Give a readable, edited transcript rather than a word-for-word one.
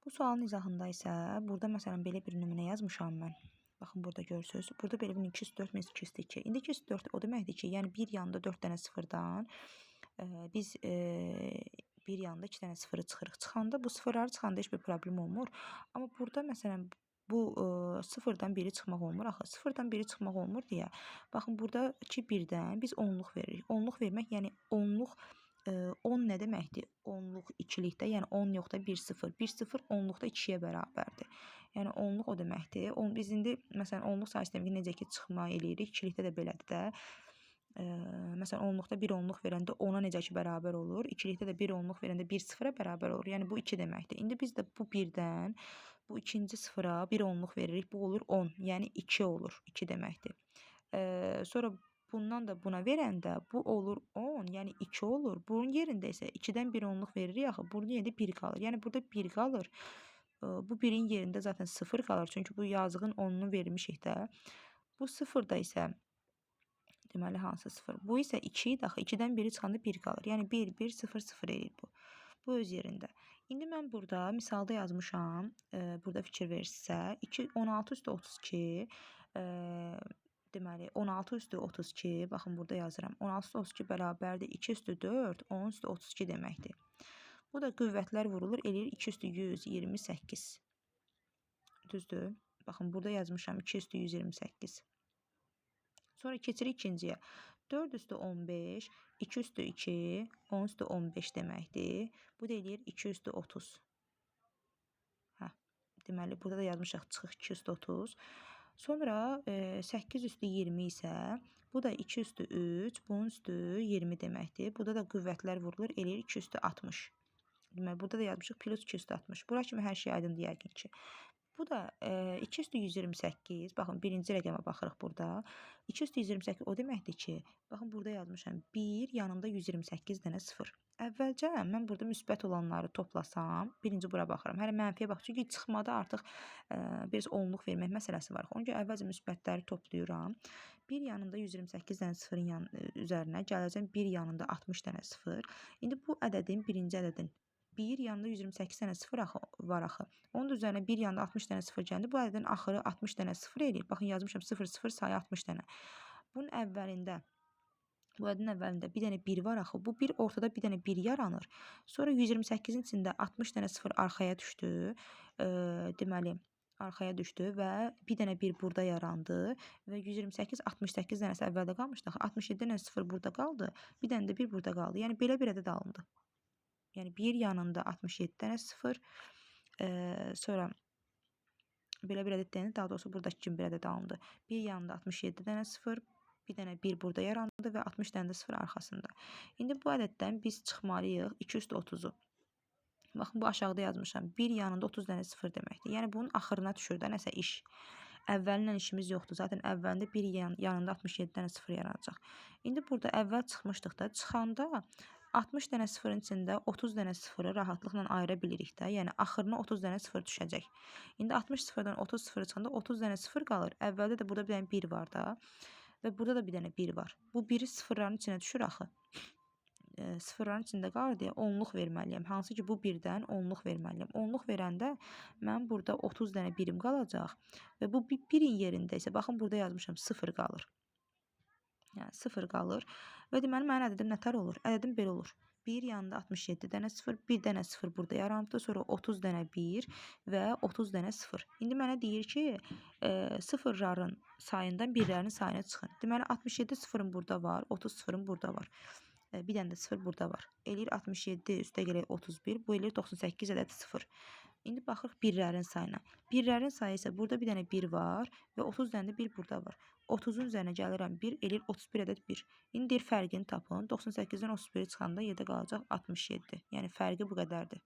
Bu sualın izahında isə burada məsələn belə bir nümunə yazmışam mən. Baxın, burada görürsünüz. Burada belə bir 2 üstü 4 minus 2 üstü 2. İndi 2 üstü 4 o deməkdir ki, yəni bir yanında 4 dənə sıfırdan biz bir yanında 2 dənə sıfırı çıxırıq. Çıxanda bu sıfırları çıxanda heç bir problem olmur. Amma burada məsələn bu sıfırdan biri çıxmaq olmur axı. Sıfırdan biri çıxmaq olmur deyə. Baxın, buradakı birdən biz onluq veririk. Onluq vermək, yəni onluq 10 nə deməkdir? Onluq ikilikdə, yəni 10 yoxda 1 0. 1 0 onluqda 2-yə bərabərdir. Yəni onluq o deməkdir. Biz indi məsələn onluq sayı sistemi necə ki çıxma eləyirik, ikilikdə də belədir də. Məsələn onluqda 1 onluq verəndə 10-a necə ki bərabər olur, ikilikdə də 1 onluq verəndə 1 sıfıra bərabər olur. Yəni bu 2 deməkdir. İndi biz də bu 1-dən bu ikinci sıfıra 1 onluq veririk. Bu olur 10, yəni 2 olur. 2 deməkdir. Sonra bundan da buna verəndə bu olur 10, yəni 2 olur. Bunun yerində isə 2-dən 1 onluq veririk axı. Bunun yerində 1 qalır. Yəni burada 1 qalır. Bu 1-in yerində zaten 0 qalır. Çünki bu yazığın 10-unu vermişik də. Bu 0 da isə deməli hansı 0? Bu isə 2 idi axı. 2-dən 1-i çıxanda 1 qalır. Yəni 1, 1, 0, 0 eləyir bu. Bu öz yerində. İndi mən burada misalda yazmışam. Burada fikir verirsinizsə 2, 16 üstü 32 deməli 16 üstü 32, baxın burada yazıram. 16 üstü 32 bərabərdir 2 üstü 4, 10 üstü 32 deməkdir. Bu da qüvvətlər vurulur, eləyir 2 üstü 128. Düzdür? Baxın burada yazmışam 2 üstü 128. Sonra keçirik ikinciyə. 4 üstü 15, 2 üstü 2, 10 üstü 15 deməkdir. Bu da eləyir 2 üstü 30. Hə, deməli burada da yazmışaq çıxıq 2 üstü 30. Sonra 8 üstü 20 isə bu da 2 üstü 3, bunun üstü 20 deməkdir. Burada da qüvvətlər vurulur, eləyir 2 üstü 60. Deməli, burada da yazmışıq plus 2 üstü 60. Bura kimi hər şey aydındır yəqin ki. Bu da 2 üstü 128. Baxın, birinci rəqəmə baxırıq burada. 2 üstü 128 o deməkdir ki, baxın burada yazmışam 1 yanında 128 dənə 0. Əvvəlcə mən burada müsbət olanları toplasam, birinci bura baxıram. Hələ mənfiyə bax, çünki çıxmada artıq biraz onluq vermək məsələsi var. Ona görə əvvəlcə müsbətləri toplayıram. Bir yanında 128 dənə sıfırın üzərinə gələcəm bir yanında 60 dənə 0. İndi bu ədədin, birinci ədədin 1 yanında 128 dənə 0 axı, var axı. Onun da üzərinə 1 yanında 60 dənə 0 gəldi. Bu ədədin axırı 60 dənə 0 eləyir. Baxın yazmışam 0 0 sayı 60 dənə. Bunun əvvəlində, bu ədədin əvvəlində bir dənə 1 var axı. Bu 1 ortada bir dənə 1 yaranır. Sonra 128-in içində 60 dənə 0 arxaya düşdü. Deməli arxaya düşdü və bir dənə 1 burada yarandı və 128 68 dənəsi əvvəldə qalmışdı axı. 67 dənə 0 burada qaldı. Bir dənə də 1 burada qaldı. Yəni belə bir ədəd alındı. Yəni bir yanında 67 dənə 0, sonra belə bir ədəd deyəndə, daha doğrusu buradakı kimi bir ədəd alındı. Bir yanında 67 dənə 0, bir dənə 1 burada yarandı və 60 dənə də 0 arxasında. İndi bu ədəddən biz çıxmalıyıq 2 üstü 30-u. Baxın, bu aşağıda yazmışam. Bir yanında 30 dənə 0 deməkdir. Yəni bunun axırına düşür də nəsə iş. Əvvəlinlə işimiz yoxdur. Zaten əvvəlində bir yanında 67 dənə 0 yaranacaq. İndi burada əvvəl çıxmışdıq da. Çıxanda 60 dənə sıfırın içində 30 dənə sıfırı rahatlıqla ayıra bilirik də. Yəni axırına 30 dənə sıfır düşəcək. İndi 60 sıfırdan 30 sıfırı çıxanda 30 dənə sıfır qalır. Əvvəldə də burada bir dənə 1 var da. Və burada da bir dənə 1 var. Bu biri sıfırların içinə düşür axı. Sıfırların içində qalır deyə onluq verməliyəm. Hansı ki bu birdən onluq verməliyəm. Onluq verəndə mən burada 30 dənə birim qalacaq və bu birin yerində isə baxın burada yazmışam 0 qalır. Yəni 0 qalır və deməli mənim ədədim nətər olur? Ədədim belə olur. Bir yanında 67 dənə 0, bir dənə 0 burada yarandı, sonra 30 dənə 1 və 30 dənə 0. İndi mənə deyir ki, sıfırların sayından birlərin sayına çıxın. Deməli 67 sıfırım burada var, 30 sıfırım burada var. Bir dənə də 0 burada var. Eləyir 67 üstə gələk 31, bu eləyir 98 ədəd 0. İndi baxırıq birlərin sayına. Birlərin sayı isə burada bir dənə 1 var və 30 dənə də 1 burada var. 30-un üzərinə gəlirəm 1, eləyir 31 ədəd 1. İndi deyir fərqini tapın. 98-dən 31-i çıxanda yerdə qalacaq 67. Yəni fərqi bu qədərdir.